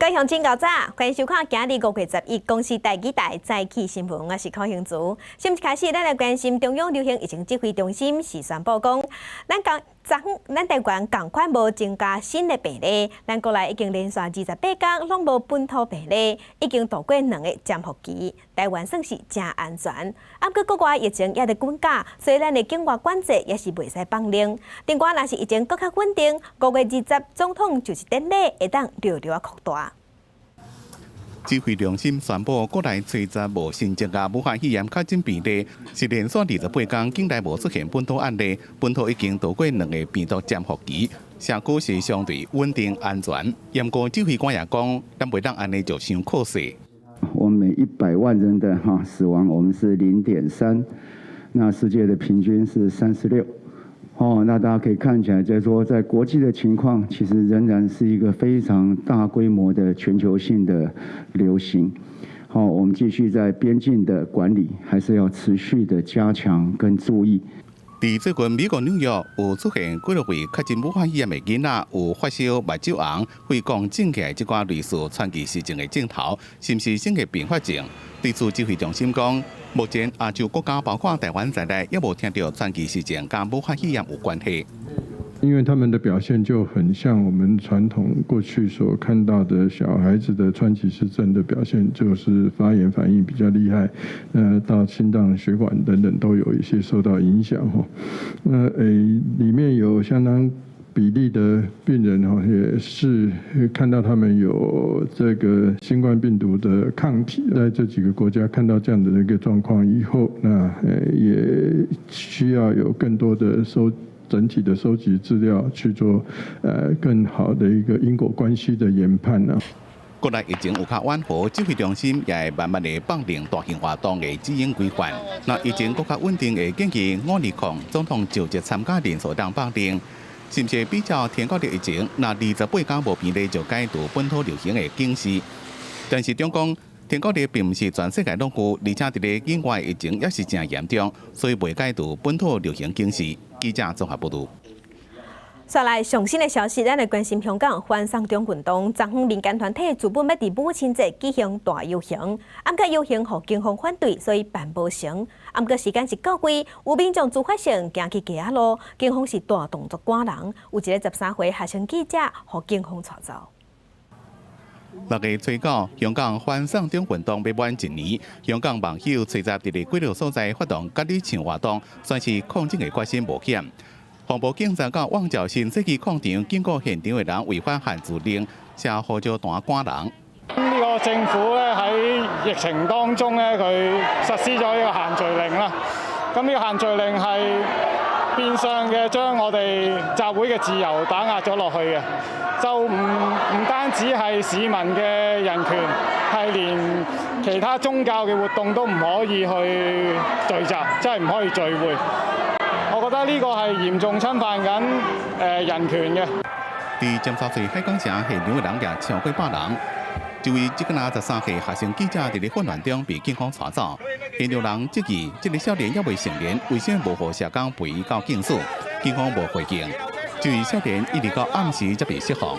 各位鄉親𠢕早，歡迎收看今日5月11公視台語台早起新聞，我是柯興祖。新聞開始，咱來關心中央流行疫情指揮中心是宣布講，咱講昨咱台灣仝款無增加新的病例，咱國內已經連續28天攏無本土病例，已經度過兩個潛伏期，台灣算是誠安全。啊，毋過國外疫情猶佇滾價，所以咱的境外管制也是袂使放寬。另外，若是疫情閣較穩定，5月20總統就職典禮會當略略仔擴大。指揮中心宣布，國內初十無新增加武漢肺炎確診病例，是連續28天境內無出現本土案例，本土已經度過兩個病毒潛伏期，社區是相對穩定安全。毋過指揮官也講，咱袂當按呢就傷可惜。我們每100萬人的哈死亡，我們是0.3，那世界的平均是36。哦，那大家可以看起來，就是說，在國際的情況，其實仍然是一個非常大規模的全球性的流行。好，我們繼續在邊境的管理，還是要持續的加強跟注意。佇最近美國紐約有出現幾落位確診武漢肺炎的囡仔有發燒、目睭紅、肺管腫起來這寡類似川崎氏症的症頭，是毋是新的併發症？對此指揮中心講，目前亞洲國家包括台灣在內，猶無聽著川崎氏症佮武漢肺炎有關係。因為他們的表現就很像我們傳統過去所看到的小孩子的川崎氏症的表現，就是發炎反應比較厲害，到心臟血管等等都有一些受到影響哈。那裡面有相當比例的病人哈，也是看到他們有這個新冠病毒的抗體，在這幾個國家看到這樣的一個狀況以後，那也需要有更多的整體的收集資料去做，更好的一個因果關係的研判呢。國內疫情有較緩和，指揮中心也會慢慢的放寬大型活動的指引規範。若疫情閣較穩定，會建議5-2總統就職參加人數當放寬。是毋是比較天狗的疫情？若28天無病例就解除本土流行的警示。但是中講天狗的並毋是全世界攏有，而且佇咧境外疫情也是誠嚴重，所以袂解除本土流行警示。記者綜合報導。煞來上新的消息，咱來關心香港反送中運動。昨昏民間團體原本欲佇母親節舉行大遊行，毋過遊行予警方反對，所以辦無成。毋過時間一到位，有民眾自發性行去街仔路，警方是大動作趕人，有一个13歲學生記者，予警方帶走。6月初9，香港反送中運動欲滿一年，香港網友初十佇咧幾个所在發動蛤蜊唱活動，宣示抗爭的決心無減。防暴警察到旺角新世紀廣場警告現場的人違反限聚令，寫呼召單趕人。呢個政府咧喺疫情當中咧，佢實施咗呢個限聚令啦。咁呢個限聚令係變相嘅將我哋集會嘅自由打壓咗落去嘅，就唔單止係市民嘅人權，係連其他宗教嘅活動都唔可以去聚集，即係唔可以聚會。我覺得呢個係嚴重侵犯緊人權嘅。佇尖沙咀海港城現場的人也超過百人。這位這個若13歲學生記者佇咧混亂中被警方帶走，現場人質疑這个少年猶未成年，為啥無予社工陪伊到警署？警方無回應。這位少年一直到暗時才被釋放。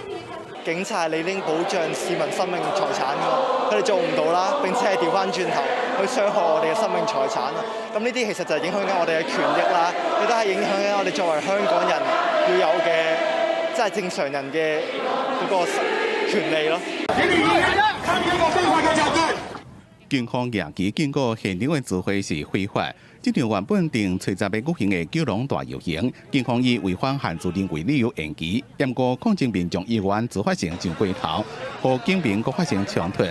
警察理應保障市民生命財產㗎，佢哋做唔到啦，並且係調翻轉頭去傷害我哋嘅生命財產啊！咁呢啲其實就係影響緊我哋嘅權益啦，亦都係影響緊我哋作為香港人要有嘅，即係正常人嘅嗰個權利咯。警方舉旗警告現場的集會是非法。這場原本定初十欲舉行的九龍大遊行，警方以違反限聚令為理由延期。毋過抗爭民眾依然自發性上街頭，予警民閣發生衝突，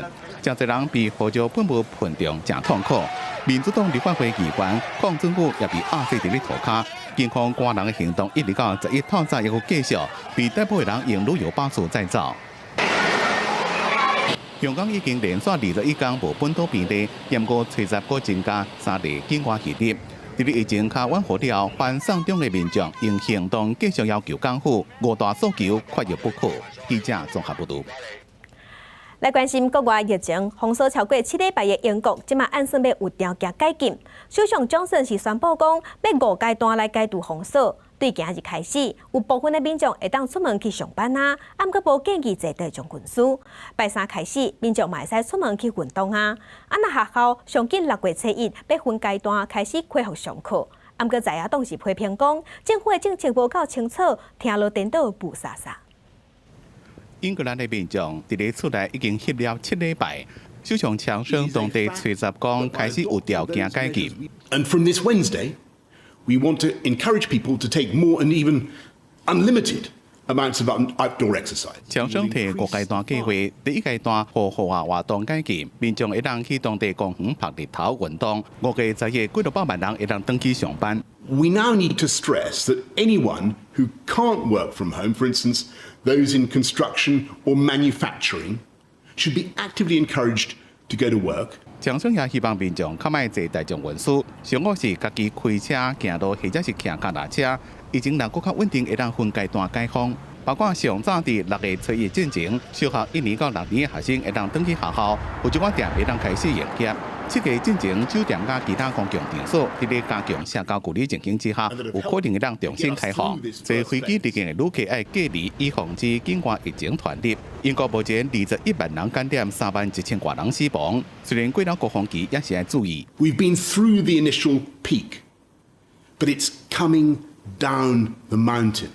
誠濟人被胡椒噴霧噴中，誠痛苦。民主黨立法會議員鄺俊宇也被壓制佇咧塗跤。警方趕人的行動一直到11透早猶閣繼續，被逮捕的人用旅遊巴士載走。香港已經連續21天無本土病例，毋過初十閣增加三例境外移入。佇咧疫情較緩和了，反送中的民眾用行動繼續要求港府五大訴求缺一不可。記者綜合報導。來關心國外疫情，封鎖超過7禮拜的英國，這馬按算欲有條件解禁。首相強生是宣布講，欲五階段來解除封鎖。對今日開始，有部分的民眾會當出門去上班啊，毋過無建議坐大眾運輸。拜三開始，民眾嘛會使出門去運動啊。啊，若學校上緊6月初1欲分階段開始恢復上課，毋過在野黨是批評講，政府的政策無夠清楚，聽落顛倒霧煞煞。英格蘭的民眾佇咧厝內已經翕了7禮拜，首相強生當地初十講開始有條件解禁。 And from this Wednesday, we want to encourage people to take more and even unlimited amounts of outdoor exercise. 強生提五階段計劃，第一階段予戶外活動解禁，民眾會當去當地公園曝日頭運動。5月11，幾落百萬人會當轉去上班。 We now need to stress that anyone who can't work from home, for instance, those in construction or manufacturing, should be actively encouraged to go to work. 強生也希望民眾較莫坐大眾運輸，上好是家己開車行路，或者是騎腳踏車，疫情若閣較穩定，會當分階段解封。包括上早佇6月初1進前，小學一年到六年的學生會當轉去學校，有一寡店會當開始營業。7月進前，酒店佮其他公共場所佇咧加強社交距離情形之下，有可能會當重新開放。坐飛機入境的旅客愛隔離，以防止境外疫情傳入。英國目前21萬人感染，3萬1千外人死亡。雖然過了高峰期，也是愛注意。 We've been through the initial peak, but it's coming down the mountain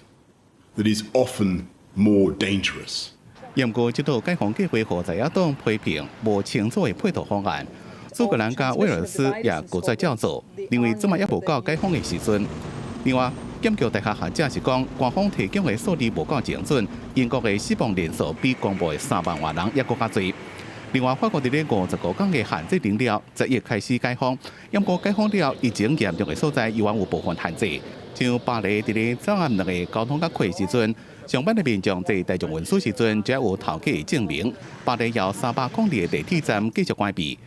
that is often more dangerous. 不過，這道解封計劃予在野黨批評無清楚的配套方案。蘇格蘭佮威爾斯也拒絕照做，認為這馬猶無到解封的時陣。另外，劍橋大學學者是講，官方提供的數字無夠精準，英國的死亡人數比公布的3萬外人猶閣較濟。另外，法國佇咧55工的限制令了，11開始解封，不過解封了，疫情嚴重的所在猶原有部分限制。像巴黎佇咧早暗兩个交通較闊的時陣，上班的民眾坐大眾運輸時陣，就愛有頭家的證明。巴黎有300公里的地鐵站繼續關閉。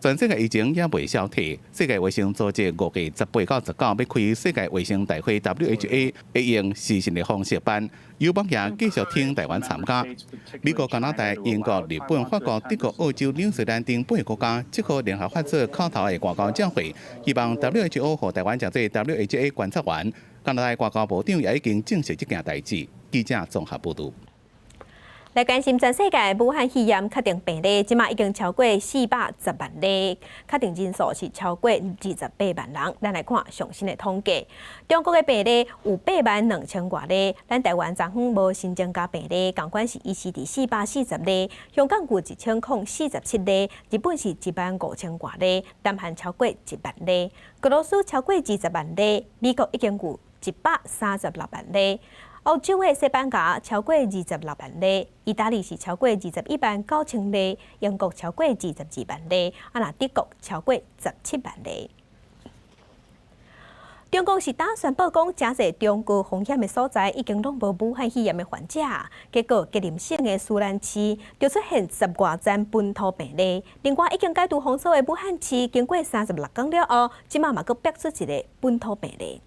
全世界疫情猶未消退，世界衛生組織5月18到19欲開世界衛生大會 WHA，會用視訊的方式辦，友邦也繼續挺台灣參加。美國、加拿大、英國、日本、法國、德國、澳洲、紐西蘭等八个國家，七號聯合發出口頭的外交照會，希望 WHO 予台灣成做 WHA 觀察員。加拿大外交部長也已經證實這件代誌。記者綜合報道。來關心全世界武漢肺炎確定病例，這馬已經超過410萬例，確定人數是超過28萬人。咱來看上新的統計，中國的病例有8萬2千外例，咱台灣昨昏無新增加病例，仝款是維持佇440例。香港有1047例，日本是1萬5千外例，南韓超過1萬例，俄羅斯超過20萬例，美國已經有136萬例。歐洲的西班牙超過26萬例，意大利是超過21萬9千例，英國超過22萬例，啊若德國超過17萬例。中國是打宣布講，誠濟中高風險的所在已經攏無武漢肺炎的患者，結果吉林省的舒蘭市就出現10外宗本土病例。另外，已經解除封鎖的武漢市，經過36工了後，這馬嘛閣爆出一个本土病例。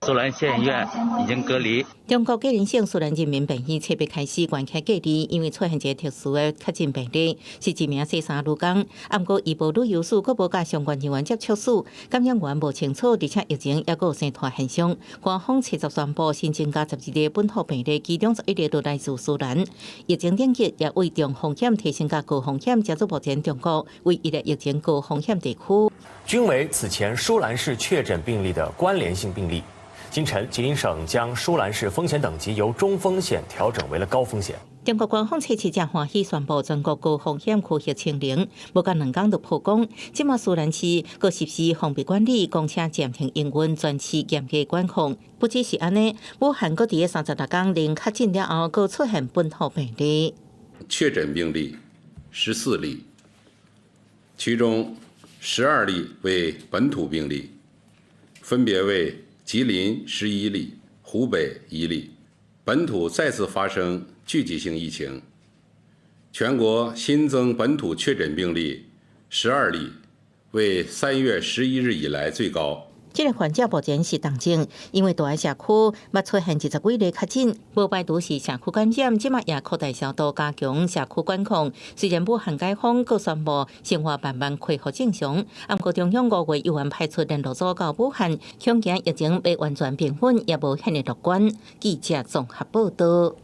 舒蘭縣醫院已經隔離。中國吉林省舒蘭人民病院七日開始關起隔離，因為出現一个特殊的確診病例，是一名洗衫女工。毋過伊無旅遊史，閣無佮相關人員接觸史，感染源無清楚，而且疫情猶閣有生湠現象。官方七十宣布新增加12例本土病例，其中11例都來自舒蘭。疫情等級也為中風險提升到高風險，成做目前中國唯一的疫情高風險地區。均為此前舒蘭市確診病例的關聯性病例。今晨，吉林省將舒蘭市風險等級由中風險調整為了高風險。中國官方七七正歡喜宣布全國高風險區域清零，無夠2工就曝光。這馬舒蘭市閣實施封閉管理，公車暫停營運，全市嚴格管控。不只是按呢，武漢閣佇36工零確診了後，閣出現本土病例。確診病例14例，其中12例為本土病例，分別為吉林11例，湖北1例。本土再次發生聚集性疫情，全國新增本土確診病例12例，為3月11日以來最高。這个患者目前是重症，因為蹛佇社區捌出現20幾例確診，無排除是社區感染，這馬也擴大消毒，加強社區管控。雖然武漢解封，閣宣布生活慢慢恢復正常，毋過中央5月猶原派出聯絡組到武漢，恐驚疫情未完全平穩，也無遐爾樂觀。記者綜合報道。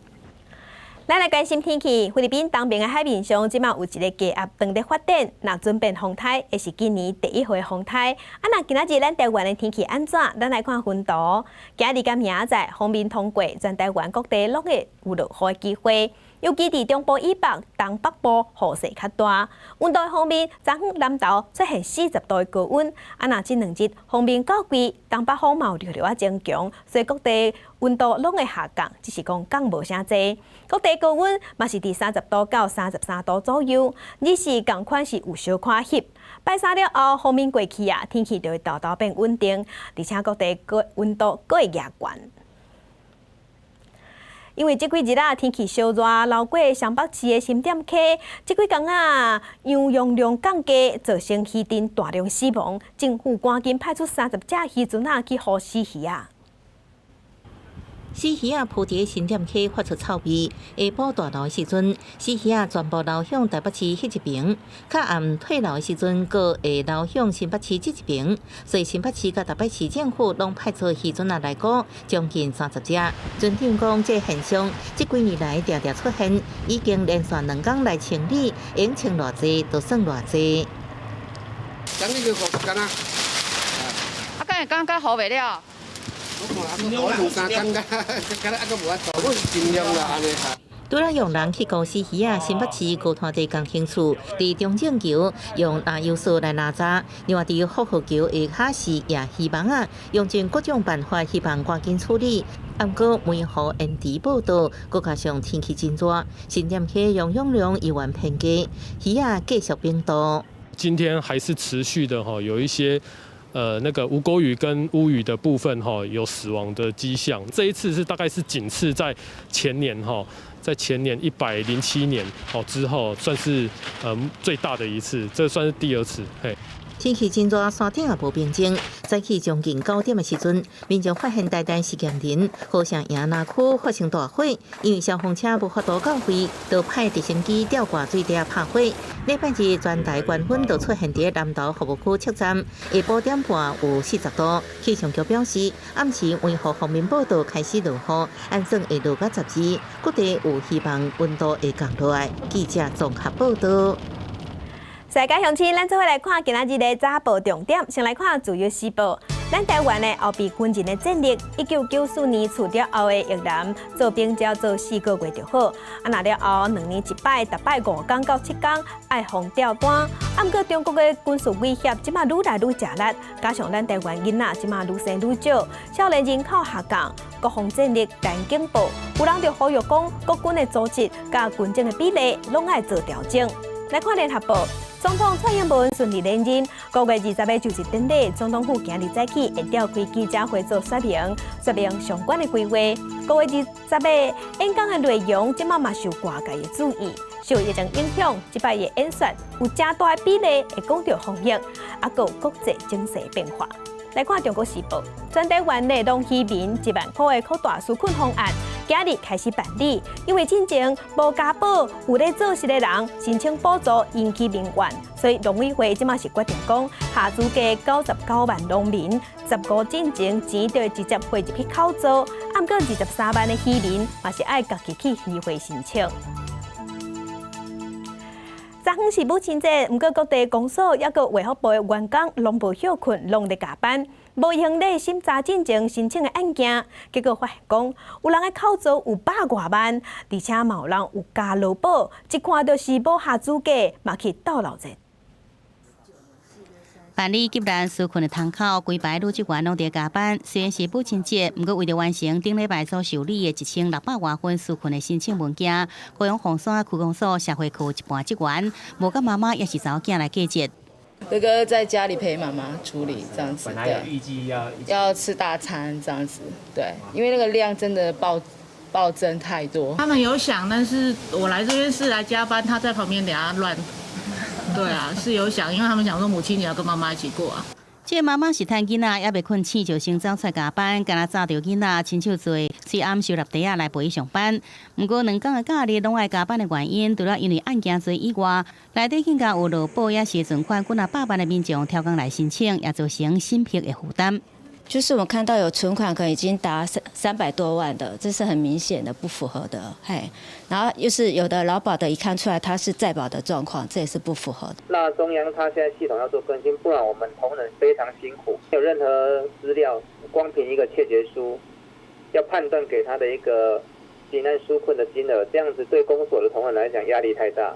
咱來關心天氣，菲律賓東邊的海面上，這馬有一个低壓正佇發展，若準變風颱，會是今年第一回風颱。啊，若今仔日咱台灣的天氣按怎？咱來看雲圖，今日佮明仔載鋒面通過，全台灣各地攏會有落雨的機會。尤其佇中部以北、東北部雨勢較大。溫度方面，昨昏南投出現40度的高溫，啊，若這兩日鋒面到位，東北風嘛有略略仔增強，所以各地溫度攏會下降，只是講降無啥濟。各地高溫嘛是佇30度到33度左右，日時仝款是有小可翕。拜三了後，鋒面過去啊，天氣就會沓沓變穩定，而且各地閣溫度閣會加懸。因為這幾日啊，天氣燒熱，流過雙北市的新店溪，這幾工啊，游泳量降低，造成魚埕大量死亡。政府趕緊派出30隻漁船仔去護死魚仔。死魚仔浮佇新店溪發出臭味，下晡大流的時陣，死魚仔全部流向台北市彼一爿；較暗退流的時陣，閣會流向新北市這一爿。所以新北市佮台北市政府攏派出漁船仔來顧，將近30隻。船長講，這現象這幾年來定定出現，已經連續兩工來清理，用清偌濟就算偌濟。將呢個幹啊？啊，敢會感覺好袂了？我兩三工敢，敢若猶閣無法度，我是盡量啦，按呢。除了用人去顧死魚仔，新北市高灘地工程處佇中正橋用籃油索來拉閘，另外佇福和橋下跤是掖魚網仔，用盡各種辦法，希望趕緊處理。毋過梅雨延遲報到，閣加上天氣真熱，新店溪溶氧量猶原偏低，魚仔繼續冰凍。今天還是持續的哈，有一些。那個吳郭魚跟烏魚的部分哈，有死亡的跡象。這一次是大概是僅次在前年哈，在前年107年哦之後，算是最大的一次，這算是第二次。嘿。天氣真熱，山頂也無平靜。早起將近9點的時陣，民眾發現台大實驗林和尚營林區發生大火，因為消防車無法度到位，就派直升機吊掛水滴拍火。禮拜日全台高溫就出現佇南投服務區測站，下晡點半有40度。氣象局表示，暗時梅雨鋒面報到開始落雨，按算會落到12，各地有希望溫度會降落來。記者綜合報道。世界鄉親，咱做伙來看今仔日的早報重點。先來看《自由時報》，咱台灣的後備軍人的戰力，1994年辭掉後的役男做兵只要做4個月就好。啊，若了後2年一擺，逐擺5工到7工，愛予調單。啊，毋過中國的軍事威脅這馬愈來愈食力，加上咱台灣囡仔這馬愈生愈少，少年人口下降，國防戰力難警報。有人就呼籲講，國軍的組織佮軍種的比例攏愛做調整。來看聯合報。總統蔡英文順利連任，5月20日就職典禮，總統府今日早起會召開記者會做說明，說明相關的規劃。5月20日演講的內容，這馬嘛受外界的注意。受疫情影響，這擺的演說有誠大的比例會講著防疫，啊，閣有國際情勢變化。來看《中國時報》，全台灣的農漁民1萬塊的擴大紓困方案，今日開始辦理。因為進前無加保有咧做事的人申請補助引起民怨，所以農委會這馬是決定講，合資格99萬農民15進前錢就會直接匯入去口座，啊，毋過23萬的漁民嘛是愛家己去漁會申請。昨昏是母親節，毋過各地公所抑閣衛福部的員工攏無歇睏，攏佇加班，無閒咧審查進前申請的案件。結果發現講，有人的口座有百外萬，而且嘛有人有加勞保，一看就是無合資格，嘛去鬥鬧熱。辦理急難紓困的窗口，規排女職員攏佇加班。雖然是母親節，毋過為著完成頂禮拜所受理的1600外份紓困的申請文件，高雄鳳山區公所社會課一半職員，無佮媽媽抑是查某囝來過節。哥哥在家裡陪媽媽處理，這樣子。本來有預計要要吃大餐這樣子，對，因為那個量真的暴增太多。他們有想，但是我來這邊是來加班，他在旁邊等下亂。對啊，是有想，因為他們想說母親節要跟媽媽一起過啊。這個媽媽是趁囡仔猶未睏醒就先走出來加班，敢若紮著囡仔親手做，喙罨收納袋仔來陪伊上班。毋過兩工的假日攏愛加班的原因，除了因為案件濟以外，內底更加有勞保抑是存款幾若百萬的民眾刁工來申請，也造成審核的負擔。就是我看到有存款可能已經達300多萬的，這是很明顯的不符合的，嘿。然後又是有的勞保的，一看出來他是在保的狀況，這也是不符合的。那中央他現在系統要做更新，不然我們同仁非常辛苦，沒有任何資料，光憑一個切結書，要判斷給他的一個急難紓困的金額，這樣子對公所的同仁來講壓力太大。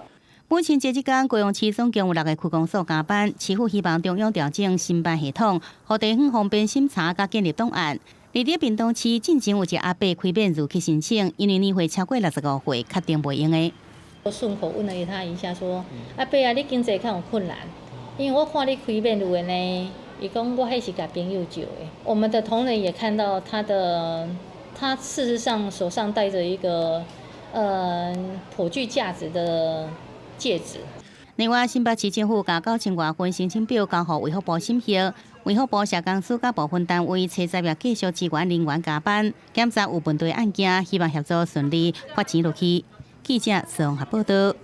目前這一工，高雄市總共有六個區公所加班，市府希望中央調整申辦系統，予地方方便審查佮建立檔案。而佇屏東市進前有一個阿伯開免稅去申請，因為年歲超過65歲，確定袂用的。我順口問了他一下，說：阿伯啊，你經濟較有困難？因為我看你開免稅的呢，伊講我彼是共朋友借的。我們的同仁也看到他的，他事實上手上戴著一個，頗具價值的戒指。另外，新北市政府共九千外份申請表交予衛福部審核，衛福部社工署佮部分單位初十也繼續支援人員加班檢查有問題案件，希望協助順利發錢落去。記者綜合報道。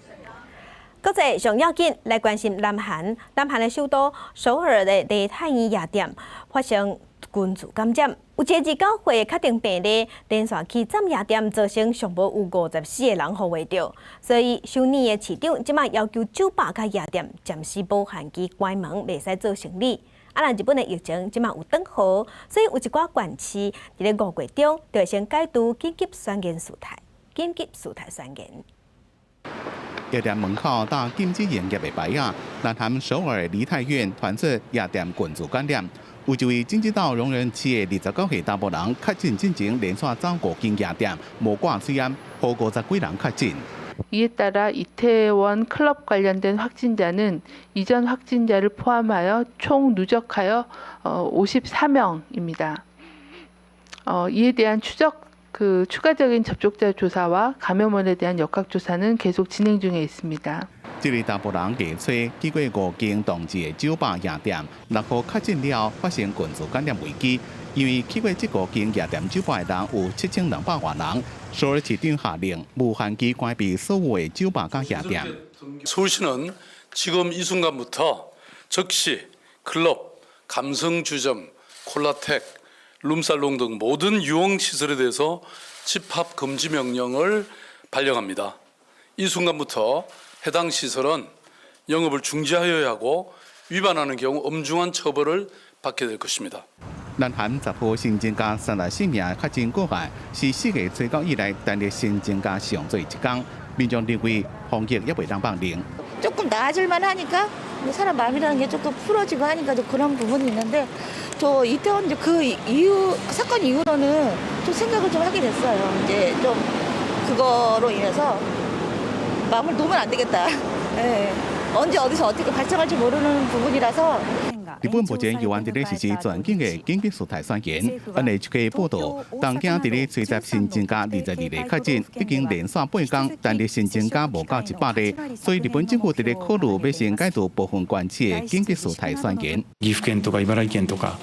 國際上要緊來關心南韓，南韓的首都首爾的梨泰院夜店發生群聚感染，有一个29歲確診病例連續去針夜店，造成上無有54個人予秽著，所以首爾的市長這擺要求酒吧佮夜店暫時無限期關門，袂使做生意。啊，若日本的疫情這擺有轉好，所以有一寡縣市佇咧5月中就會先解除緊急宣言事態，緊急事態宣言。夜店門口貼禁止營業的牌仔，南韓首爾梨泰院傳出夜店群聚感染，有一位京畿道龍仁市的29歲查埔人確診進前連續走五間夜店，無掛喙罨，予50幾人確診。 이에 따라 이태원 클럽 관련된 확진자는 이전 확진자를 포함하여 총 누적하여 54명입니다. 이에 대한 추적 그 추가적인 접촉자 조사와 감염원에 대한 역학조사는 계속 진행 중에 있습니다. 這个查埔人月初去過五間同一个酒吧夜店，6號確診了，發生群聚感染危機。因為去過這五間夜店酒吧的人有7200外人，首爾市長下令無限期關閉所有的酒吧佮夜店。 서울시는 지금 이 순간부터 즉시 클럽, 감성주점, 콜라텍, 룸살롱 등 모든 유흥 시설에 대해서 집합 금지 명령을 발령합니다. 이 순간부터 해당 시설은 영업을 중지하여야 하고 위반하는 경우 엄중한 처벌을 받게 될 것입니다. 南韓10號新增加34名確診個案，是4月初9以來單日新增加上濟一天。民眾認為防疫猶未當放任。 조금 나아질만 하니까 사람 마음이라는 게 조금 풀어지고 하니까 좀 그런 부분이 있는데 저 이태원 이제 그 이후 사건 이후로는 좀 생각을 좀 하게 됐어요. 이제 좀 그거로 인해서 마음을 놓으면 안 되겠다. 예. 언제 어디서 어떻게 발생할지 모르는 부분이라서. 日本目前猶原佇咧實施全境的緊急事態宣言。NHK 報道，東京佇咧初十新增加22例確診，已經連續八工單日新增加無夠100例，所以日本政府佇咧考慮欲先解除部分縣市的緊急事態宣言。岐阜県とか茨城県とか、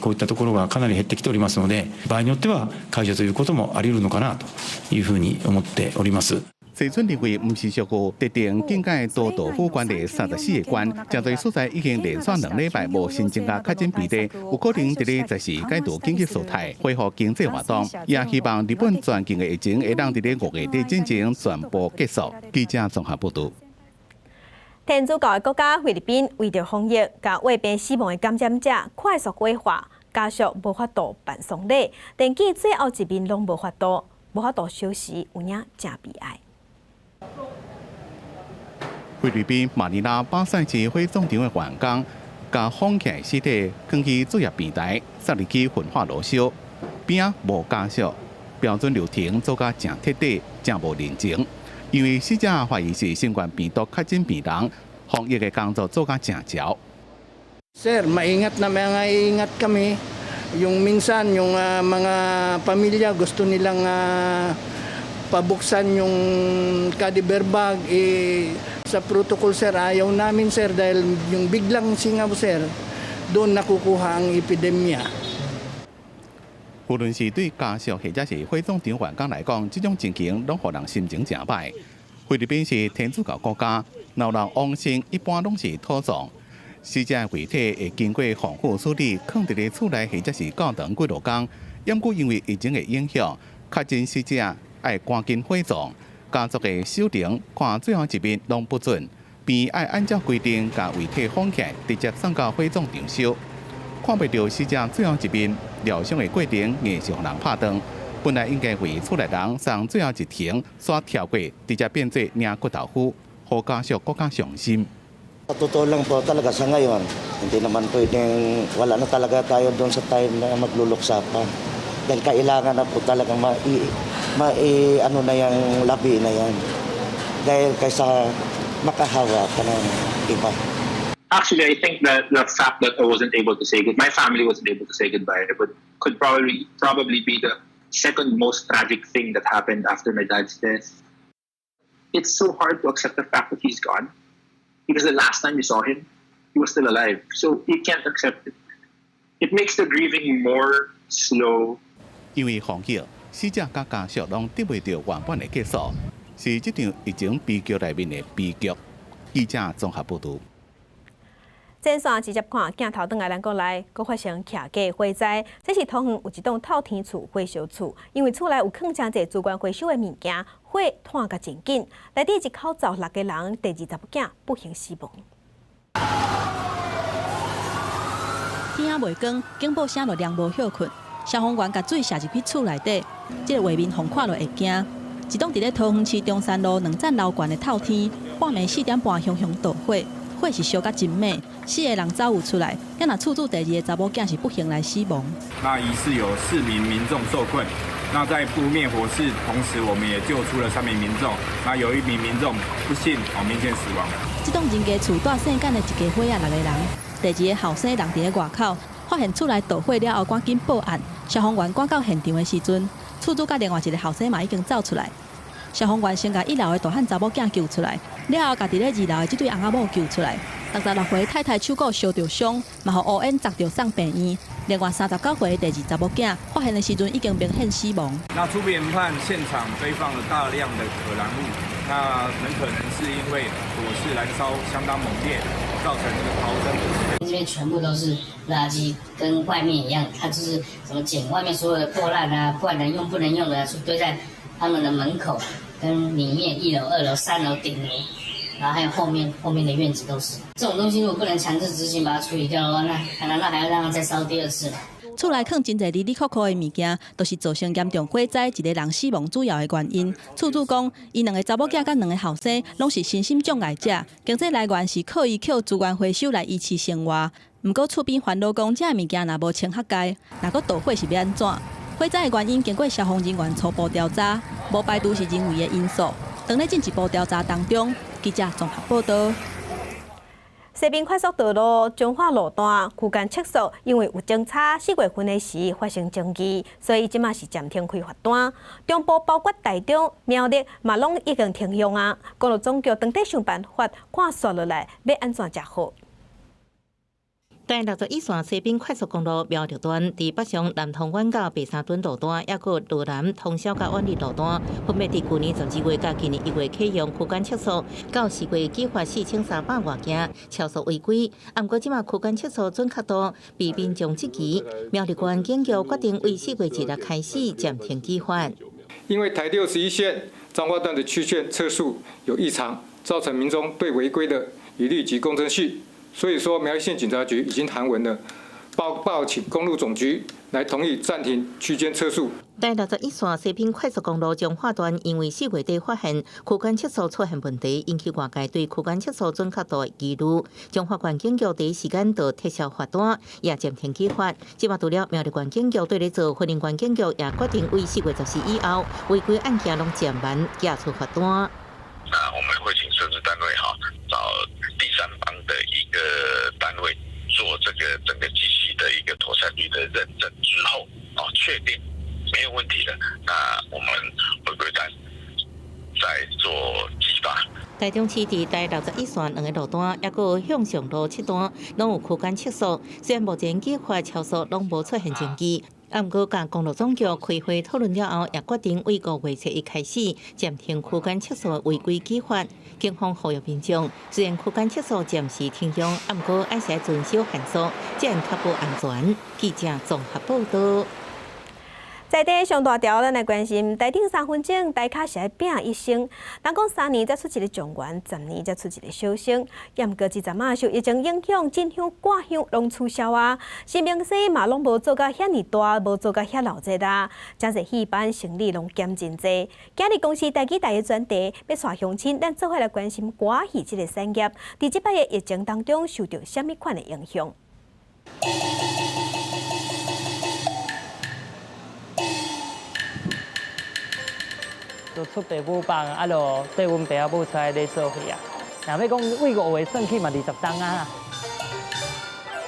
こういったところがかなり減ってきておりますので、場合によっては解除ということもあり得るのかなというふうに思っております。西村認為，毋是屬於特定境界都道府縣的34個縣，針對所在已經連續2禮拜無新增加確診病例，有可能佇咧這時解除緊急事態，恢復經濟活動。也希望日本全境的疫情會當佇咧5月底進前全部結束。記者綜合報道。天主教的國家菲律賓為著防疫，共患病死亡的感染者快速火化，家屬無法度辦喪禮，連見最後一面攏無法度，無法度收屍，有影誠悲哀。菲律賓馬尼拉巴塞市火葬場的員工，共封起來屍體囥去作業平台，送入去焚化爐燒，邊仔無家屬，標準流程做甲誠徹底，誠無人情。因為死者懷疑是新冠病毒確診病人，防疫的工作做甲誠焦。 Sir, maingat na mga ingat kami. Yung minsan, yung mga pamilya gusto nilang pabuksan yung cadaver bag, eh, sa protocol, sir, ayaw namin, sir, dahil yung biglang singaw, sir, Doon nakukuha ang epidemya. 無論是對家屬或者是火葬場員工來講，這種情形攏予人心情誠歹。菲律賓是天主教國家，若人往生一般攏是土葬，死者的遺體會經過防腐處理，囥佇咧厝內或者是教堂幾落工。毋過因為疫情的影響，確診死者愛趕緊火葬，家屬的守靈看最後一面攏不准，便愛按照規定共遺體封起來，直接送到火葬場燒。看袂著死者最後一面，療傷的過程硬是予人拍斷。本來應該為厝內人送最後一程，煞跳過，直接變做領骨頭夫，予家屬閣較傷心。 Sa totoo lang po talaga sa ngayon, hindi naman pwedeng wala na talaga tayo doon sa time na magluluksa pa. Dahil kailangan na po talagang mai ano na yung labi na yan. Dahil kaysa makahawa pa ng iba. Actually, I think that the fact that I wasn't able to say good, my family wasn't able to say goodbye, but could probably be the second most tragic thing that happened after my dad's death. It's so hard to accept the fact that he's gone because the last time you saw him, he was still alive. So you can't accept it. It makes the grieving more slow. 因為防疫，死者佮家屬攏得袂著圓滿的結束，是這場疫情悲劇內面的悲劇。記者綜合報導。前線直接看鏡頭，轉來咱國內，閣發生徛家火災。這是桃園有一棟透天厝火燒厝，因為厝內有囥誠濟資源回收的物件，火湠甲真緊。內底一口走六個人，第二查某囝不幸死亡。天仔未光，警報聲就涼無歇睏。消防員共水射入去厝內底，這個畫面予人看落會驚。一棟佇咧桃園市中山路兩棧樓懸的透天，半暝4點半熊熊著火。火是燒甲真猛，四個人走有出來，啊若厝主第二个查某囝是不幸來死亡。那疑似有四名民眾受困，那在撲滅火勢同時，我們也救出了三名民眾。那有一名民眾不幸哦明顯死亡。這棟人家厝蹛細間的一家伙仔六個人，第二个後生人佇咧外口，發現厝內著火了後，趕緊報案。消防員趕到現場的時陣，厝主佮另外一个後生嘛已經走出來。消防員先共一樓的大漢查某囝救出來，了後共佇咧二樓的這對翁仔某救出來。66歲太太手骨燒著傷，嘛予烏煙砸著送病院。另外39歲的第二查某囝發現的時陣已經明顯死亡。那初步研判，現場堆放了大量的可燃物，那很可能是因為火勢燃燒相當猛烈，造成這個逃生。這邊全部都是垃圾，跟外面一樣，它就是怎麼撿外面所有的破爛啊、不能用、不能用的，就堆在他們的門口。跟裡面一樓、二樓、三樓、頂樓，然後還有後面的院子都是這種東西，如果不能強制執行把它處理掉的話，那難道還要讓它再燒第二次嗎？厝內囥真濟哩哩扣扣的物件，都是造成嚴重火災一個人死亡主要的原因。厝主講，𪜶兩个查某囝佮兩个後生攏是身心障礙者，經濟來源是靠伊抾資源回收來維持生活。毋過厝邊煩惱講，這物件若無清較界，若閣著火是欲按怎？火災的原因經過消防人員初步調查，無排除是人為的因素。當咧進一步調查當中，記者綜合報道。西濱快速道路彰化路段區間測速，因為有偵查4月份的時發生爭議，所以這馬是暫停開罰單。中部包括台中、苗栗嘛，攏已經停用啊。公路總局當地想辦法，看紲落來欲按怎才好。台61線西濱快速公路苗栗段，佇北上南通苑到白沙墩路段，抑閣羅南通霄佮苑里路段，分別佇舊年12月佮今年1月啟用區間測速，到4月舉發4300外件超速違規。毋過這馬區間測速準確度被民眾質疑，苗栗縣警局決定為4月1日開始暫停舉發。因為台61線彰化段的區間測速有異常，造成民眾對違規的疑慮及公正性。所以說，苗栗縣警察局已經函文了，報請公路總局來同意暫停區間測速。台61線西濱快速公路彰化段，因為4月底發現區間測速出現問題，引起外界對區間測速準確度的疑慮。彰化縣警局第一時間就撤銷罰單，也暫停舉發。這馬除了苗栗縣警局對咧做，雲林縣警局也決定為4月14以後違規案件攏暫緩寄出罰單。那我們會請設置單位哈，找第三方的一個單位做這個整個機器的一個妥善率的認證之後，哦，確定沒有問題的，那我們回歸單再做寄發。台中市佇台61線兩个路段，抑閣向上路七段，攏有區間測速。雖然目前計劃超速攏無出現證據，啊，毋過佮公路總局開會討論了後，也決定對5月7日開始暫停區間測速違規舉發。警方呼籲民眾，雖然區間測速暫時停用，啊，毋過還是愛遵守限速，才會確保安全。記者綜合報導。在地上大條，咱來關心台頂三分鐘，台跤是愛拼一生。人講3年才出一个狀元，10年才出一个小生。也毋過這陣仔受疫情影響，進香掛香攏取消啊。神明司嘛攏無做甲遐爾大，無做甲遐鬧熱啊。誠濟戲班生理攏減真濟。今日公視台語台的專題，欲帶鄉親，咱做伙來關心歌仔戲這个產業，佇這擺的疫情當中受著啥物款的影響？就出爸母放，啊，就缀阮爸仔母出來咧做戲啊。若欲講對5月算起嘛，20冬啊。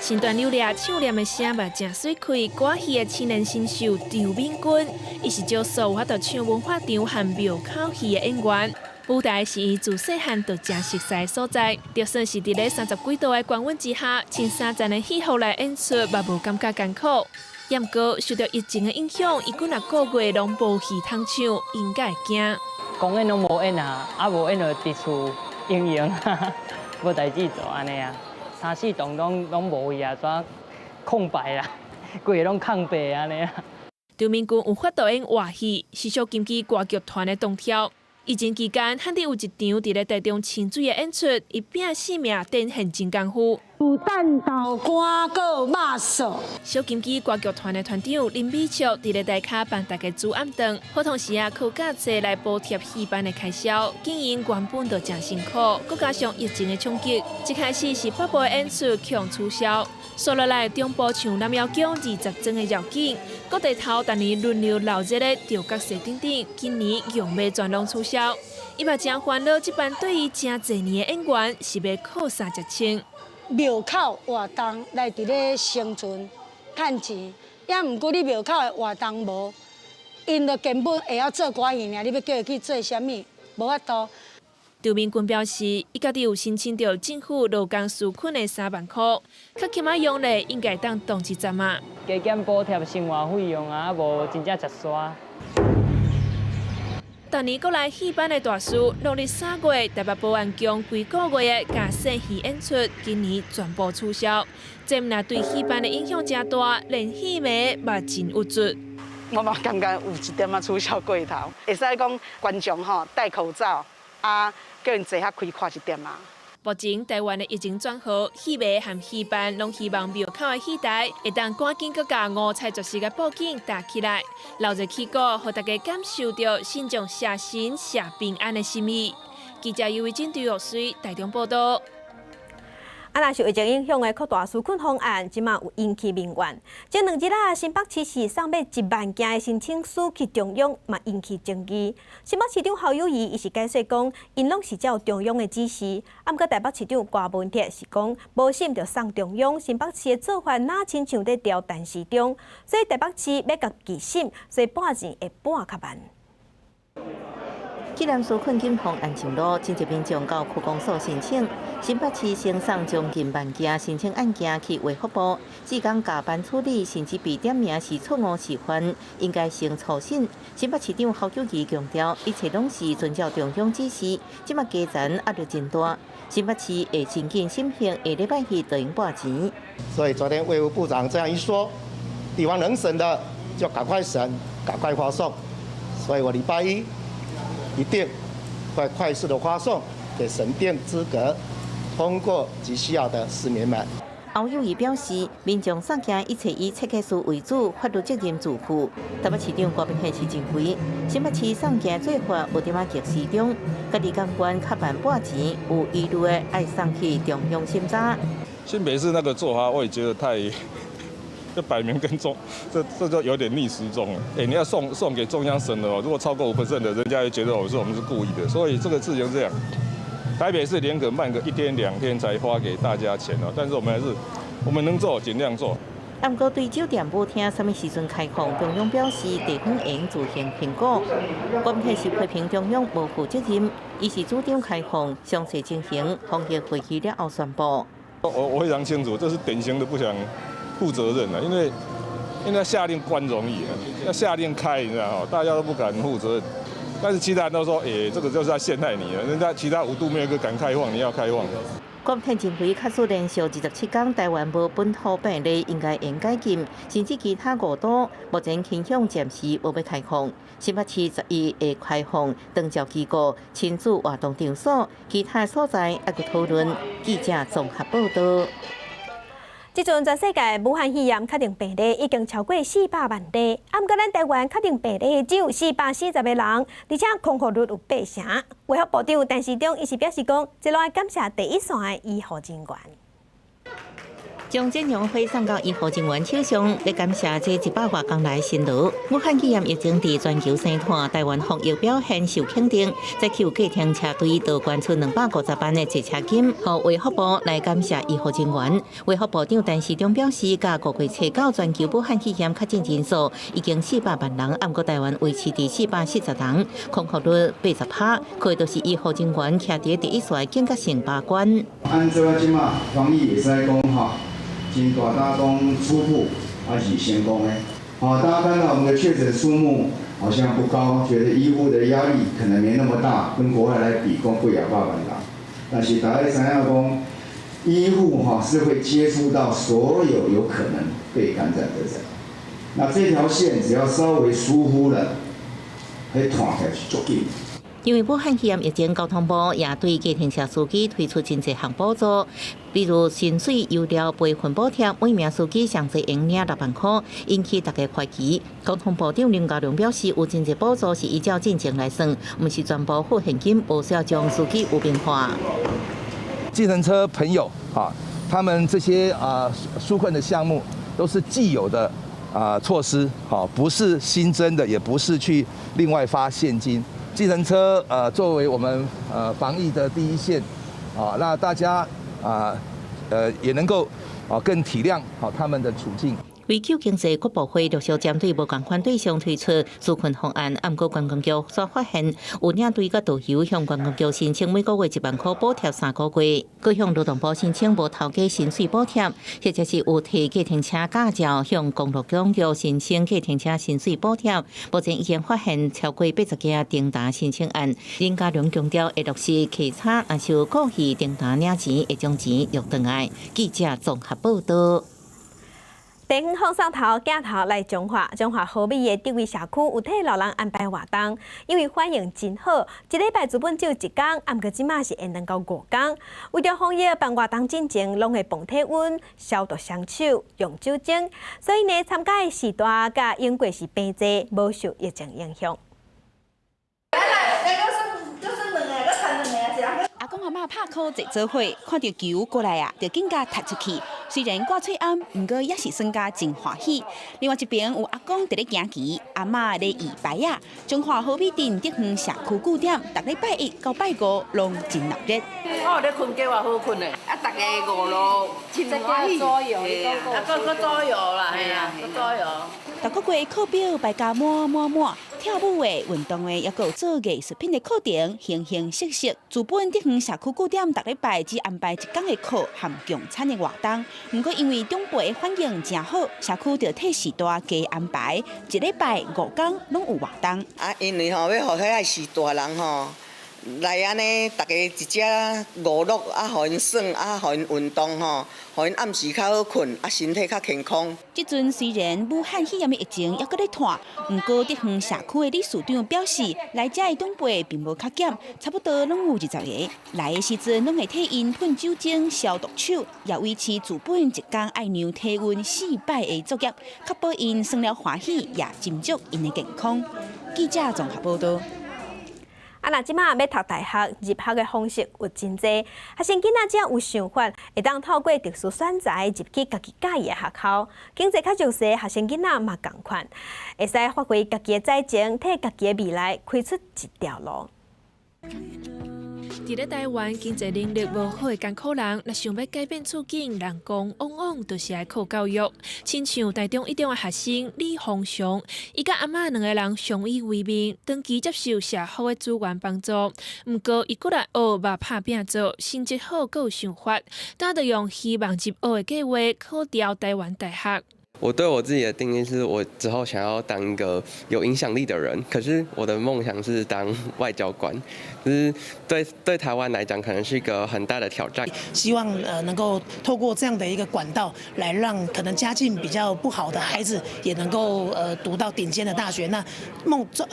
身段扭掠唱念的聲嘛誠媠氣，歌仔戲的青年新秀張敏君，伊是少數有法度唱文化場和廟口戲的演員。舞台是伊自細漢就誠熟似的所在，就算是佇咧30幾度的高溫之下，穿三層的戲服來演出，嘛無感覺艱苦。毋過受著疫情的影響，伊幾若個月攏無戲通唱，應該會驚。公演攏無演啊，啊無演就佇厝閒閒，無代誌做按呢啊。三四檔攏無去啊，怎空白啦，規个攏空白按呢啊。張敏君有法度演活戲，是小金枝歌劇團的動跳。疫情期間，罕佇有一場佇咧台中清水的演出，伊拼性命展現真功夫。有蛋豆乾，閣有肉素。小金枝歌劇團的團長林美卓佇咧台跤幫大家煮暗頓，普通時啊靠加濟來補貼戲班的開銷，經營原本就誠辛苦，閣加上疫情的衝擊，一開始是北部的演出強取消，紲落來中部像南瑤宮20莊的繞境，各地頭逐年輪流鬧熱的吊角勢等等，今年用欲全攏取消。伊嘛誠煩惱，這班對伊誠濟年的演員是欲靠啥食穿？廟口活動來佇咧生存、趁錢，也毋過你廟口的活動無，𪜶就根本會曉做歌仔戲爾，你欲叫伊去做啥物？無法度。張敏君表示，伊家己有申請著政府勞工紓困的3萬箍，較起碼用咧應該當擋一陣啊。加減補貼生活費用啊，無真正食煞。逐年國內戲班的大師，農曆3月台北保安宮規個月的假細戲演出，今年全部取消。這毋但對戲班的影響誠大，連戲迷嘛真鬱卒。我嘛感覺有一點仔取消過頭，會使講觀眾吼戴口罩啊，叫𪜶坐較開闊一點啊。目前台灣的疫情轉好，戲迷和戲班攏希望廟口的戲台會當趕緊閣共五彩絕色的布景搭起來，鬧熱氣鼓，予大家感受著信眾謝神謝平安的心意。記者尤維珍、張玉水台中報導。啊，若受疫情影響的擴大紓困方案，這馬有引起民怨。前兩日啊，新北市是送欲1萬件的申請書去中央，嘛引起爭議。新北市長侯友宜伊是解釋講，𪜶攏是照中央的指示。啊，毋過台北市長柯文哲是講，無審就送中央，新北市的做法若親像佇調陳時中，所以台北市欲家己審，所以撥錢會撥較慢。既然紓困金方案上路，真濟民眾到區公所申請，新北市先送將近萬件申請案件去衛福部，只講加班處理，甚至被點名是錯誤示範，應該先初審。新北市長侯友宜強調，一切攏是遵照中央指示，這馬基層壓力真大，新北市會真緊審核，下禮拜四就用撥錢。所以昨天衛福部長這樣一說，地方能審的就趕快審，趕快發送。所以我禮拜一一定會快速的發送給審定資格通過及需要的市民們。侯友宜表示，民眾送件一切以切結書為主，法律責任自負。台北市長郭明憲是認為，新北市送件做法有點仔逆時中，家己感官較慢撥錢，有疑慮的愛送去中央審查。新北市那個做法，我也覺得太，這擺明跟中，這就有點逆時鐘了。欸，你要送給中央審的哦，如果超過5% 的，人家會覺得我說我們是故意的。所以這個事情這樣，台北市寧可慢個1天2天才發給大家錢哦，但是我們還是，我們能做盡量做。毋過對酒店舞廳啥物時陣開放，中央表示地方會自行評估。國泰是批評中央無負責任，伊是主張開放，詳細情形防疫會議了後宣布。我非常清楚，這是典型的不想負責任啊，因為下令關容易啊，要下令開，你知道大家都不敢負責任。但是其他人都說，欸，這個就是在陷害你啊！人家其他五都沒有一個敢開放，你要開放。郭泰認為，假使連續27天台灣無本土病例，應該會解禁，甚至其他五都目前傾向暫時無欲開放。新北市11會開放長照機構、親子活動場所，其他所在猶閣討論。記者綜合報道。這陣全世界武漢肺炎確定病例已經超過400萬例，啊，毋過咱台灣確定病例只有440個人，而且康復率有八成。衛福部長陳時中伊是表示講，這攏愛感謝第一線的醫護人員。將這榮誉送到醫護人員手上，來感謝這100外工來辛勞。武漢肺炎疫情佇全球生湠，台灣防疫表現受肯定。再去有計程車隊就捐出250萬的坐車金，予衛福部來感謝醫護人員。衛福部長陳時中表示，佮5月初九全球武漢肺炎確診人數已經400萬人，毋過台灣維持佇440人，康復率80%，可以就是醫護人員徛佇第一線警覺性把關。按照這馬防疫會使講吼。真大膽講初步還是成功的，好，大家看到我們的確診數目好像不高，覺得醫護的壓力可能沒那麼大，跟國外來比，講幾仔百萬人。但是大家知影講，醫護哈是會接觸到所有有可能被感染的人，那這條線只要稍微疏忽了，會拖起來是足緊。因為武漢肺炎疫情，交通部也對計程車司機推出真濟項補助，比如薪水、油料備份補貼，每名司機上濟會領6萬塊，引起大家懷疑。交通部長林佳龍表示，有真濟補助是依照進前來算，毋是全部付現金，無需要將司機污名化。計程車朋友啊，他們這些啊紓困的項目都是既有的啊措施，好，不是新增的，也不是去另外發現金。計程車作為我們防疫的第一線，啊，那大家啊也能夠啊更體諒好他們的處境。為救經濟，國部會陸續針對無仝款對象推出紓困方案，毋過觀光局煞發現有領隊佮導遊向觀光局申請每個月1萬塊補貼3個月，閣向勞動部申請無頭家薪水補貼，或者是有提計程車駕照向公路總局申請計程車薪水補貼。目前已經發現超過80件重疊申請案。林佳龍強調會落實客差，若是有故意重疊領錢，會將錢約轉來。記者綜合報道。地方放送頭鏡頭來彰化，彰化和美的竹圍社區有替老人安排活動，因為反應真好，一禮拜原本只有一工，毋過這馬是延長到五工。為著防疫辦活動進前，攏會磅體溫、消毒雙手、用酒精，所以呢，參加的時段佮英國是平齊，無受疫情影響。阿公阿嬤拍箍坐做伙，看著球過來啊，就緊共踢出去。雖然掛喙罨，毋過也是耍甲真歡喜。另外一邊有阿公佇咧行棋，阿嬤咧搖牌仔。彰化和美鎮竹園社區據點，逐禮拜一到拜五攏真熱鬧。哦，咧睏覺也好睏咧，啊，逐家娛樂真歡喜，啊，閣閣桌遊啦，嘿啊，閣桌遊。逐個月課表排甲滿滿滿，跳舞的、運動的，猶閣有做藝術品的課程，形形色色。自本竹園社區據點，逐禮拜只安排一工的課含共餐的活動。毋過因為長輩的反應誠好，社區就替序大加安排，一禮拜五工攏有活動。啊，因為吼欲予遐序大人吼來按呢，逐家一隻娛樂啊，予𪜶耍啊，予𪜶運動吼，予𪜶暗時較好睏，啊，身體較健康。這陣雖然武漢肺炎的疫情猶閣咧湠，毋過竹園社區的理事長表示，來遮的長輩並無較減，差不多攏有20個。來的時陣攏會替𪜶噴酒精消毒手，也維持自本一工愛量體溫四擺的作業，確保𪜶耍了歡喜，也斟酌𪜶的健康。記者綜合報道。啊，若這馬欲讀大學入學的方式有真濟，學生囡仔只要有想法，會當透過特殊選才入去家己佮意的學校。經濟較弱勢學生囡仔嘛仝款，會使發揮家己的才情，替家己的未來開出一條路。佇咧台灣經濟能力無好的艱苦人，若想欲改變處境，人講往往就是愛靠教育。親像台中一中的學生李宏雄，伊佮阿嬤兩个人相依為命，長期接受社福的資源幫助。毋過伊閣來學嘛拍拚做，成績好，閣有想法，早就用希望入學的計劃考著台灣大學。我對我自己的定義是我之後想要當一個有影響力的人，可是我的夢想是當外交官，就是對台灣來講可能是一個很大的挑戰。希望能夠透過這樣的一個管道，來讓可能家境比較不好的孩子也能夠讀到頂尖的大學。那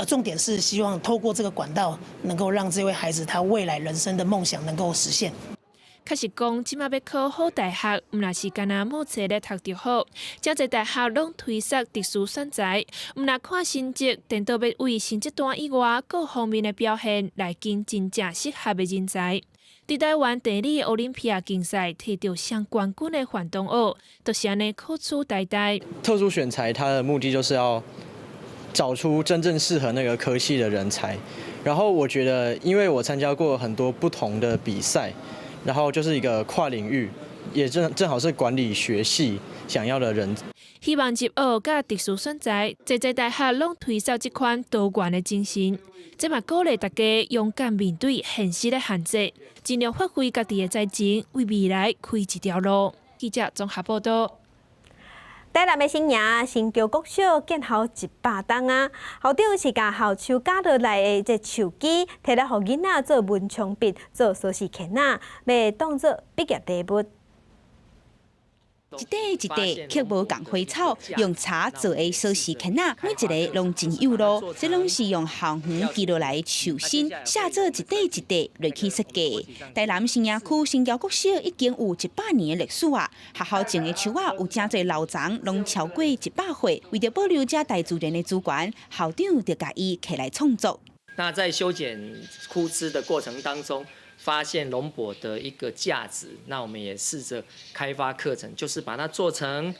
重點是希望透過這個管道，能夠讓這位孩子他未來人生的夢想能夠實現。確實講，這馬欲考好大學，毋但是干焦某冊咧讀著好，誠濟大學攏推捒特殊選才，毋但看成績，顛倒欲為成績單以外各方面的表現來揀真正適合的人才。佇台灣地理奧林匹亞競賽提著雙冠軍的范東奧，就是按呢考取台大。特殊選才，它的目的就是要找出真正適合那個科系的人才。然後我覺得，因為我參加過很多不同的比賽。然後就是一個跨領域，也正好是管理學系想要的人。希望入學佮特殊選才，濟濟大學攏推崇這款多元的精神，這嘛鼓勵大家勇敢面對現實的限制，盡量發揮家己的才情，為未來開一條路。記者綜合報道。台南的新營新橋國小建校100冬啊，校長是共校樹絞落來的這樹枝，提來予囡仔做文昌筆、做鎖匙圈仔，欲當做畢業禮物。一塊一塊刻無仝花草，用柴做的鎖匙圈仔，每一个攏真幼路。這攏是用校園記落來的樹身，寫做一塊一塊落去設計。台南新營區新橋國小已經有100年的歷史啊！學校種的樹仔有誠濟老欉，攏超過100歲。為著保留這大自然的資源，校長就共伊摕來創作。那在修剪枯枝的過程當中，發現龍柏的一個價值，那我們也試着開發課程，就是把它做成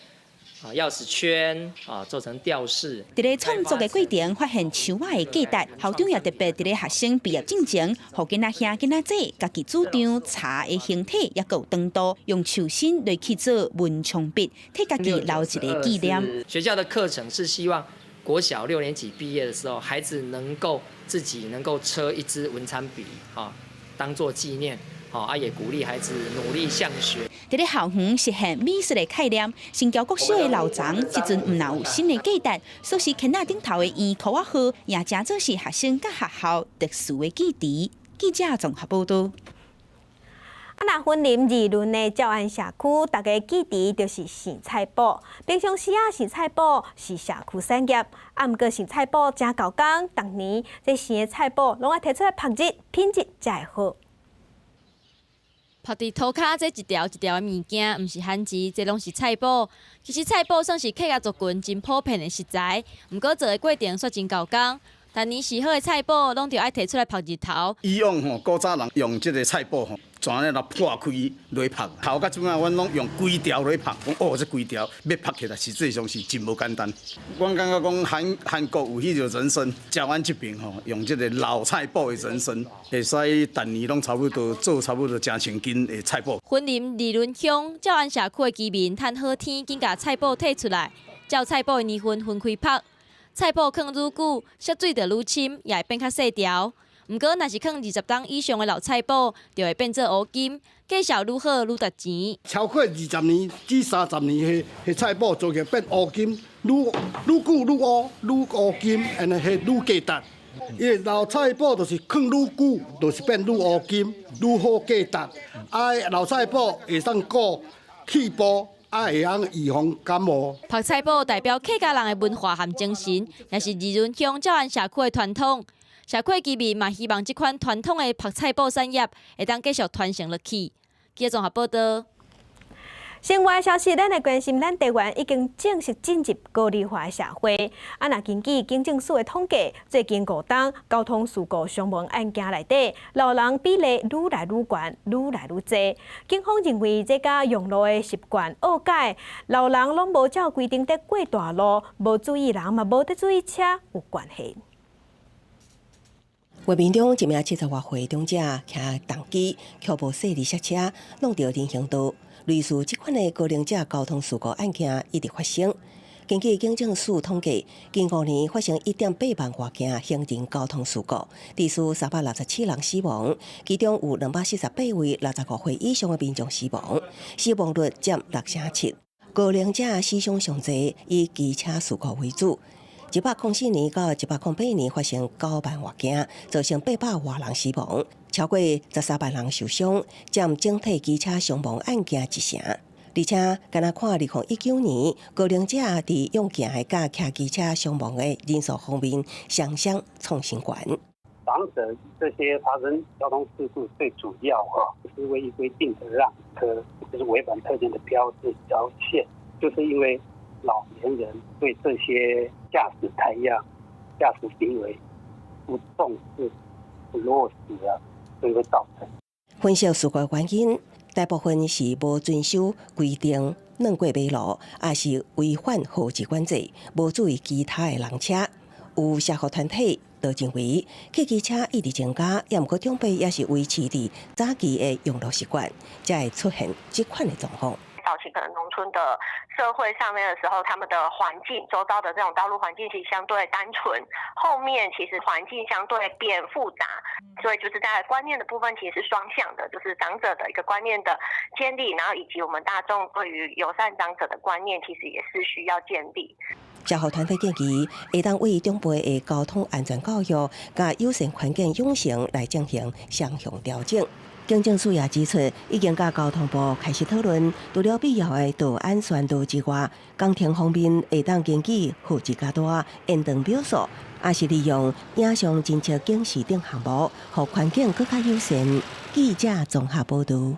鑰匙圈啊，做成吊飾。佇咧創作的過程，發現樹仔的價值，校長也特別佇咧學生畢業進前，予囡仔兄囡仔姊家己主張柴的形體抑閣有長度，用樹身來去做文昌筆，替家己留一个紀念。學校的課程是希望國小六年級畢業的時候，孩子能夠自己能夠車一支文昌筆，哈。當作紀念，啊也鼓勵孩子努力向學。佇咧校園實現美術的概念，新橋國小的老欉，這陣毋但有新的價值，鎖匙圈仔頂頭的圓箍仔號，也誠做是學生佮學校特殊的記憶。記者綜合報導。啊，若雲林二崙的詔安社區，大家記得就是生菜脯。平常時啊，生菜脯是社區產業，啊，毋過生菜脯誠猴工，逐年這生的菜脯攏愛提出來曝日，品質才會好。曝佇塗跤這一條一條的物件，毋是番薯，這攏是菜脯。其實菜脯算是客家族群真普遍的食材，毋過做的過程煞真猴工。逐年上好的菜脯，攏著愛提出來曝日頭。以往吼，古早人用這个菜脯吼，全咧來破開來曝，頭到這擺，阮攏用規條來曝。講哦，這規條欲曝起來，實際上是真無簡單。阮感覺講韓國有彼個人參，台灣這邊吼，用這个老菜脯的人參，會使逐年攏差不多做差不多成千斤的菜脯。雲林二崙鄉詔安社區的居民趁好天，緊共菜脯提出來，照菜脯的年份分開曝。菜脯囥愈久，縮水就愈深，也會變較細條。毋過，若是囥20冬以上的老菜脯，就會變做烏金，價數愈好愈值錢。超過20年至30年，彼菜脯做起變烏金，愈久愈烏，愈烏金，按呢彼愈價值。伊的老菜脯就是囥愈久，就是變愈烏金，愈好價值。啊，老菜脯會當顧氣部。啊，會曉預防感冒。曝菜脯代表客家人的文化和精神，也是二崙鄉詔安社區的傳統。社區居民嘛希望這款傳統的曝菜脯產業會當繼續傳承落去。記者綜合報導。新聞消息，咱來關心，咱台灣已經正式進入高齡化社會。啊，若根據警政署的統計，最近5冬交通事故傷亡案件內底，老人比例愈來愈懸，愈來愈濟。警方認為，這佮用路的習慣惡改，老人攏無照規定佇過大路，無注意人嘛無佇注意車有關係。畫面中，一名70外歲長者騎重機，卻無細膩剎車，挵著人行道。類似這款的高齡者交通事故案件一直發生。根據警政署統計，近5年發生1.8萬外件行人交通事故，致使367人死亡，其中有248位65歲以上的民眾死亡，死亡率佔6成7。高齡者死傷上濟，以機車事故為主。104年到108年發生9萬外件，造成800外人死亡，超過13萬人受傷，佔整體機車傷亡案件一成。而且，敢若看2019年高齡者佇用行的佮騎機車傷亡的人數方面，雙雙創新高。長者這些發生交通事故最主要哈，是未依規定的讓車，就是違反特定的標誌條線，就是因為老年人對這些駕駛態樣、駕駛行為不重視、不落實啊，所以會造成。分析事故原因，大部分是無遵守規定，挵過馬路，抑是違反號誌管制，無注意其他的人車。有社福團體就認為，汽機車一直增加，抑毋過長輩也是維持佇早期的用路習慣，才會出現這款的狀況。早期可能農村的社會上面的時候，他們的環境周遭的這種道路環境其實相對單純，後面其實環境相對變複雜，所以就是在觀念的部分其實是雙向的，就是長者的一個觀念的建立，然後以及我們大眾對於友善長者的觀念，其實也是需要建立。社福團體建議，會當為長輩的交通安全教育佮友善環境養成來進行雙向調整。警政署也指出，已經佮交通部開始討論，除了必要的道安宣導之外，工程方面會當根據號誌加大、延長秒數，抑是利用影像偵測警示等項目，予環境閣較友善。記者綜合報導。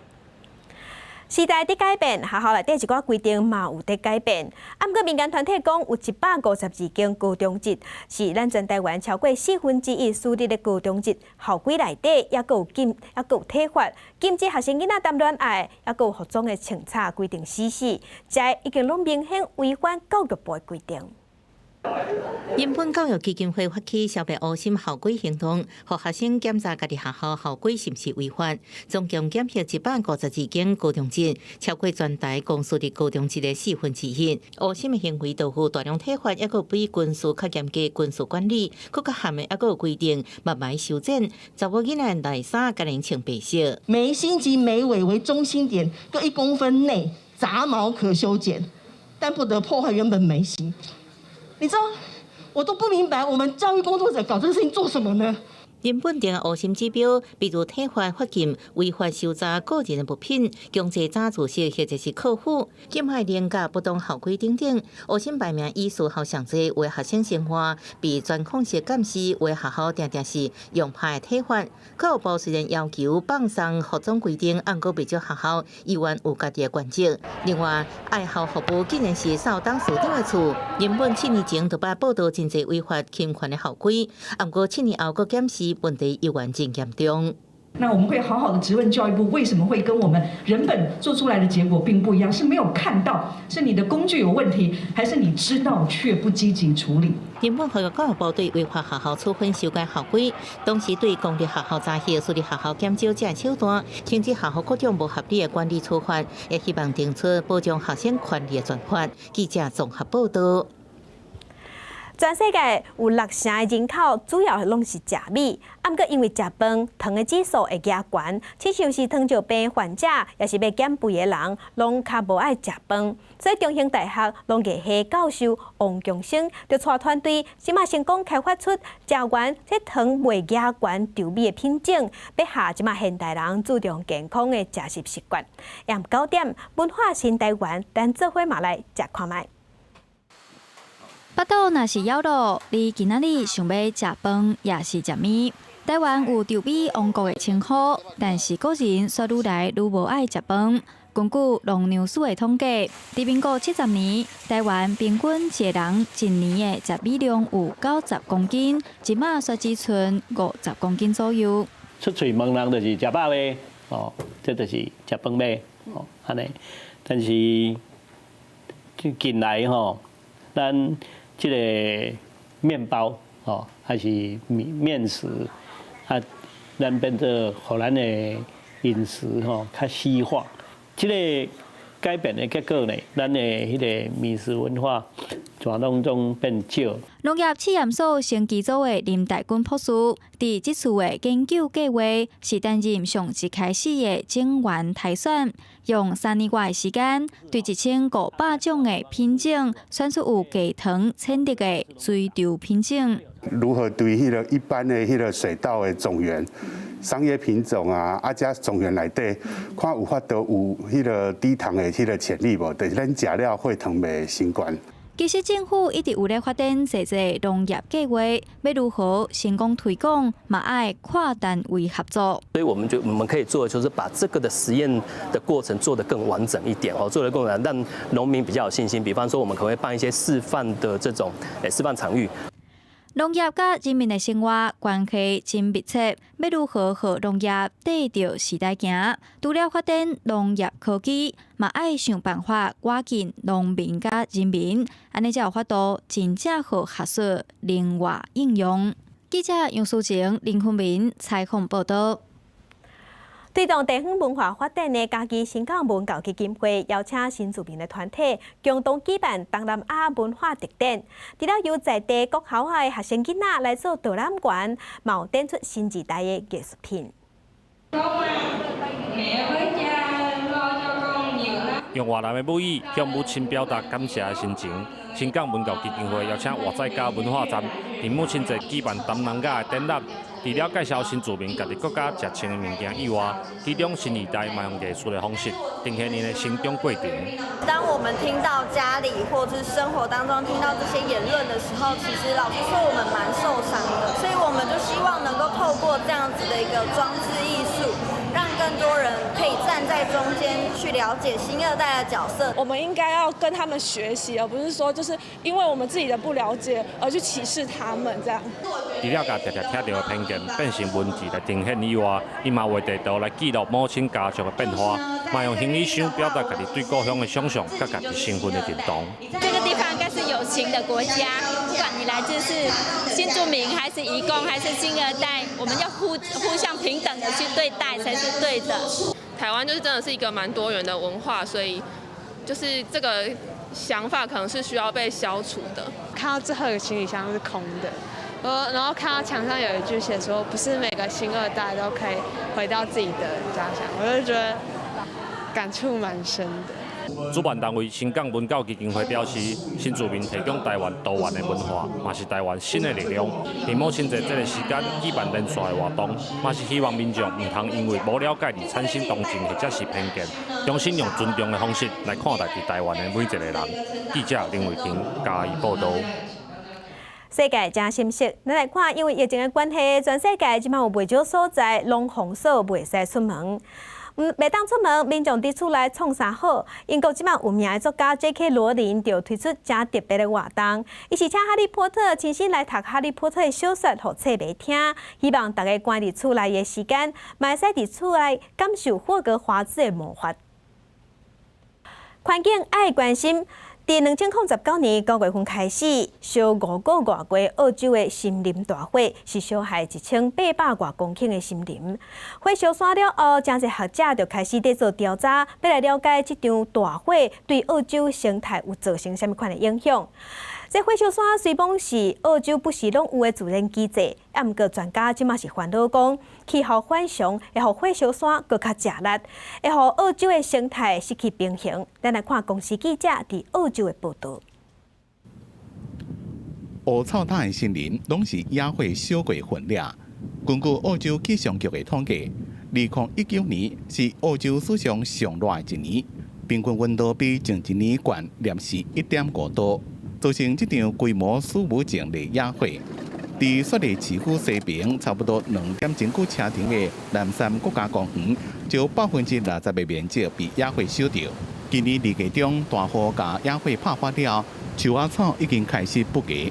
時代佇改變，學校內底一寡規定嘛有佇改變。啊，毋過民間團體講，有152間高中職，是咱全台灣超過1/4私立的高中職校規內底，猶閣有禁，猶閣有體罰，禁止學生囡仔談戀愛，猶閣有服裝的穿插規定死死，這已經攏明顯違反教育部的規定。人本教育基金會發起消滅烏心校規行動，予學生檢查家己學校校規是毋是違法。總共檢核152間高中職，超過全台公私立高中職的1/4。烏心的行為都有大量體罰，抑閣比軍事較嚴格軍事管理，閣較嚴的抑閣有規定，慢慢修剪，查某囡仔內衫共𪜶穿白色。眉心及眉尾為中心點各1公分內雜毛可修剪，但不得破壞原本眉形。你知道，我都不明白，我們教育工作者搞這個事情做什麼呢？人本定烏心指標，比如體罰、罰金、違法搜查個人的物品、強制查自習或者是課輔、禁愛連假不當校規等等。烏心排名以私校上濟，為學生生活被全控式監視，為學校定定是用拍的體罰。教育部雖然要求放鬆服裝規定，毋過袂少學校依然有家己的原則。另外，愛校服務竟然是校董事長的厝，原本7年前就捌報導真濟違法侵權的校規，毋過7年後閣檢視。問題依然真嚴重。那我們會好好的質問教育部，為什麼會跟我們人本做出來的結果並不一樣？是沒有看到，是你的工具有問題，還是你知道卻不積極處理？人本呼籲教育部對違法學校處分修改校規，同時對公立學校查核、私立學校減少這手段，停止學校各種無合理的管理處罰，也希望定出保障學生權利的專法。記者綜合報導。全世界有6成的人口主要攏是食米，啊，毋過因為食飯糖的指數會加懸，親像是糖尿病患者，抑是欲減肥的人，攏較無愛食飯。所以中興大學農藝系教授王強生就帶團隊，這馬成功開發出食完這糖袂加懸稻米的品種，欲予這馬現代人注重健康的食食習慣。下晡9點，文化新台灣，咱做伙嘛來食看覓。腹肚若是枵囉，你今仔日想欲食飯，抑是食麵？台灣有稻米王國的稱號，但是個人卻愈來愈無愛食飯。根據農糧署的統計，佇民國70年，台灣平均一个人一年的食米量有90公斤，這馬卻只剩50公斤左右。出喙問人就是食飽未？哦，這就是食飯未？哦，按呢。但是近來吼，咱這个麵包哦，還是麵食，啊，咱變做予咱的飲食吼較西化，這個改變的結果呢，咱的彼個麵食文化全攏總變少。農業試驗所生技組的林大軍博士，佇這次的研究計劃是擔任上一開始的種源篩選，用3年外的時間，對1500種的品種選出有低糖潛力的水稻品種。如何對彼個一般的彼個水稻的種源、商業品種啊，啊，這種源內底，看有法度有彼個低糖的彼個潛力無？就是咱食了血糖袂傷懸。其實政府一直有咧發展濟濟農業計劃，欲如何成功推廣，嘛愛跨單位合作。所以我們可以做的就是把這個的實驗的過程做得更完整一點哦，做得更完整，讓農民比較有信心。比方說，我們可能會辦一些示範的這種示範場域。農業佮人民的生活關係真密切，欲如何予農業綴著時代行？除了發展農業科技，嘛愛想辦法倚近農民佮人民，按呢才有法度真正予學術靈活應用。記者楊淑晴、林坤明採訪報導。推動地方文化發展的嘉義新港文教基金會邀請新住民的團體共同舉辦東南亞文化特展，除了由在地國校的學生囡仔來做導覽員，嘛有展出新一代的藝術品。用越南的母語向母親表達感謝的心情。新港文教基金會邀請活在家文化站，佇母親節舉辦東南亞的展覽。除了介紹新住民家己國家食穿的物件以外，其中新二代嘛用藝術的方式呈現𪜶的成長過程。當我們聽到家裡或者是生活當中聽到這些言論的時候，其實老實說我們蠻受傷的，所以我們就希望能夠透過這樣子的一個裝置藝術，讓更多人可以站在中間去了解新二代的角色。我們應該要跟他們學習，而不是說就是因為我們自己的不了解而去歧視他們這樣。除了共常常聽著的偏見變成文字來呈現以外，伊嘛畫地圖來記錄母親家族的變化，嘛用行李箱表達家己對故鄉的想象，佮家己身份的認同。這個地方應該是友情的國家，不管你來自是新住民還是移工還是新二代，我們要互相平等的去對待才是對的。台灣就是真的是一個蠻多元的文化，所以就是這個想法可能是需要被消除的。看到最後一個行李箱是空的。然後看到牆上有一句寫說，不是每個新二代都可以回到自己的家鄉，我就覺得感觸蠻深的。主辦單位新港文教基金會表示，新住民提供台灣多元的文化，嘛是台灣新的力量。佇母親節這個時間舉辦連續的活動，嘛是希望民眾毋通因為無了解而產生同情或者是偏見，重新用尊重的方式來看待佇台灣的每一個人。記者林偉霆嘉義報導。世界真心息，咱來看，因為疫情的關係，全世界這擺有袂少所在攏封鎖，袂使出門。袂當出門，民眾佇厝內創啥好？英國這擺有名的作家 J.K. 羅琳就推出誠特別的活動，伊是請哈利波特親身來讀哈利波特的小說，予冊迷聽，希望大家關佇厝內的時間，嘛會使佇厝內感受霍格華茲的魔法。環境愛關心。佇2019年9月份開始，燒5個外過澳洲的森林大火，是燒害1800外公頃的森林。火燒山了後，誠濟學者就開始佇做調查，欲來了解這場大火對澳洲生態有造成啥物款的影響。這火燒山雖罔是澳洲不時攏有的自然機制，啊，毋過專家這馬是煩惱講，氣候反常會予火燒山閣較食力，會予澳洲的生態失去平衡。咱來看公視記者佇澳洲的報導。烏臭塔的森林攏是野火燒過痕跡。根據澳洲氣象局的統計，2019年是澳洲史上上熱的一年，平均溫度比前一年懸攝氏1.5度。造成這場規模史無前例野火。佇雪梨市區西邊差不多2點鐘久車程的南山國家公園，就有60%的面積被野火燒著。今年2月中，大雨共野火拍發了，樹仔草已經開始不芽。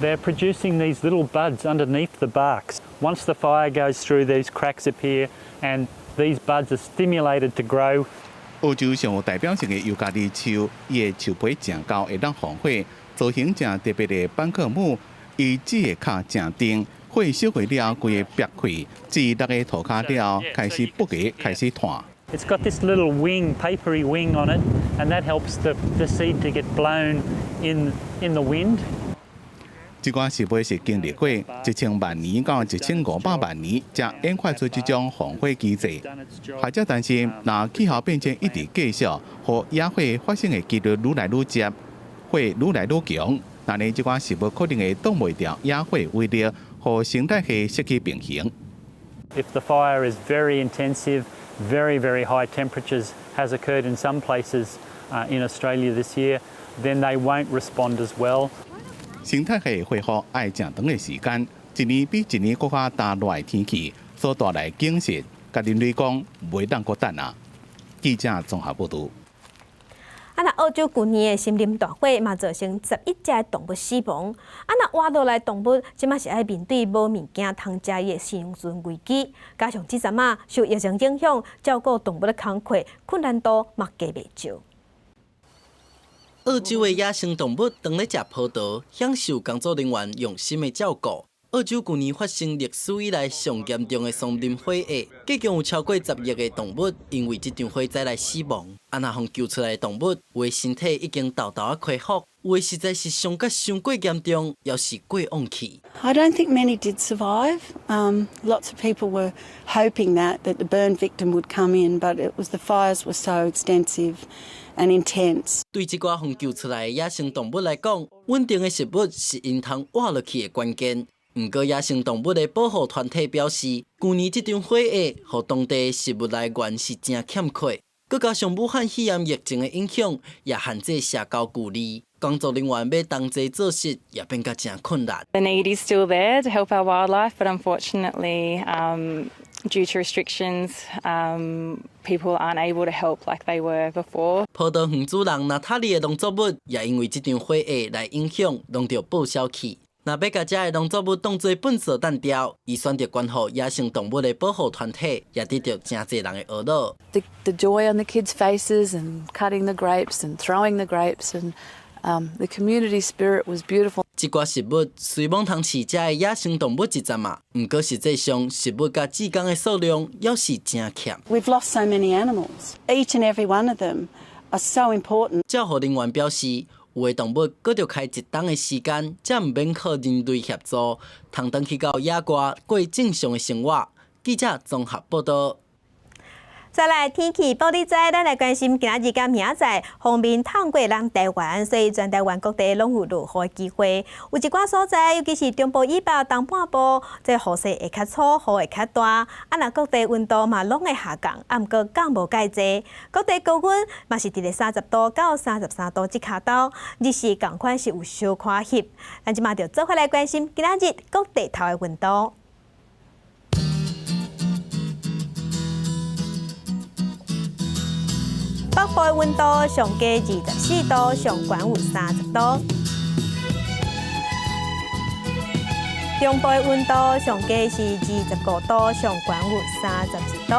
They're producing these little buds underneath the barks. Once the fire goes through, these cracks appear, and these buds are stimulated to grow. 澳洲上有代表性的尤加利樹，伊的樹皮誠厚，會當防火，造型誠特別的班克木，伊枝的跤誠長，火燒過了，規个煏開，至落个塗跤了，開始爆芽，開始炭。 It's got this little wing, papery wing on it, and that helps the seed to get blown in the wind. 這款植物是經歷過1000萬年到1500萬年，才演化出這種防火機制。學者擔心，若氣候變遷一直繼續，予野火發生的幾率愈來愈捷，火愈來愈強，那呢這款植物可能會擋袂牢野火威力，予生態系失去平衡。 If the fire is very intensive, very, very high temperatures has occurred in some places in Australia this year, then they won't respond as well. 生態系恢復愛誠長的時間，一年比一年閣較焦熱的天氣所帶來警示，共人類講袂當閣等啊！記者綜合報導。啊！若澳洲舊年的森林大火嘛，造成11隻動物死亡。啊！若活落來動物，這馬是愛面對無物件通食的生存危機。加上這陣仔受疫情影響，照顧動物的工課困難度嘛加袂少。澳洲的野生動物當咧食葡萄，享受工作人員用心的照顧。澳洲舊年發生歷史以來上嚴重的松林火災，計共有超過10億个動物因為這場火災來死亡。啊，若予救出來的動物，有的身體已經沓沓仔恢復，有的實在是傷甲傷過嚴重，猶是過往去。 I don't think many did survive. Lots of people were hoping that the burn victim would come in, but it was the fires were so extensive and intense. 對這寡予救出來的野生動物來講，穩定的食物是𪜶通活落去的關鍵。毋過，野生動物的保護團體表示，舊年這場火災，予當地的食物來源是誠欠缺，閣加上武漢肺炎疫情的影響，也限制社交距離，工作人員欲同齊做事也變甲誠困難。 The need is still there to help our wildlife, but unfortunately, due to restrictions, people aren't able to help like they were before. 葡萄園主人娜塔莉的農作物也因為這場火災來影響，攏著報銷去。若欲共遮的農作物當做糞埽擲掉，伊選擇捐予野生動物的保護團體，也得著誠濟人的呵咾。 The joy on the kids' faces and cutting the grapes and throwing the grapes and the community spirit was beautiful. 這寡食物雖罔通飼遮的野生動物一陣仔，毋過實際上食物佮志工的數量猶是誠欠。 We've lost so many animals. Each and every one of them are so important. 照護人員表示，有的動物閣著開一冬的時間，才毋免靠人類協助，通轉去到野外過正常的生活。記者綜合報導。再來天氣報你知，咱來關心今仔日佮明仔載鋒面淌過咱台灣，所以全台灣各地攏有落雨的機會。有一寡所在，尤其是中部以北、東半部，這雨勢會較粗，雨會較大。啊，若各地溫度嘛攏會下降，啊，毋過降無蓋濟。各地高溫嘛是佇咧30度到33度這跤頭，日時仝款是有小可翕。咱這馬就做伙來關心今仔日各地頭的溫度。北部的溫度上低24度，上懸有30度。中部的溫度上低是25度，上懸有32度。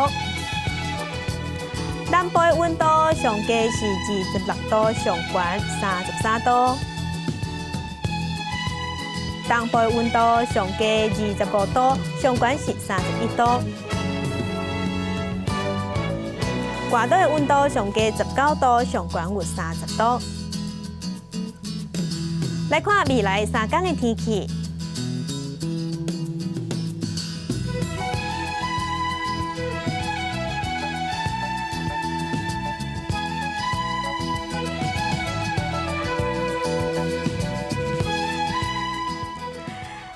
南部的溫度上低是26度，上懸33度。東部的溫度上低25度，上懸是31度。外島的溫度上低19度，上懸有30度。來看未來3天的天氣。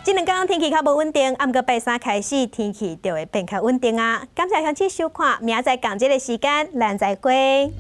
這兩天天氣較無穩定，啊，毋過拜三開始天氣就會變較穩定啊。感謝鄉親收看，明仔載仝這个時間，咱再會。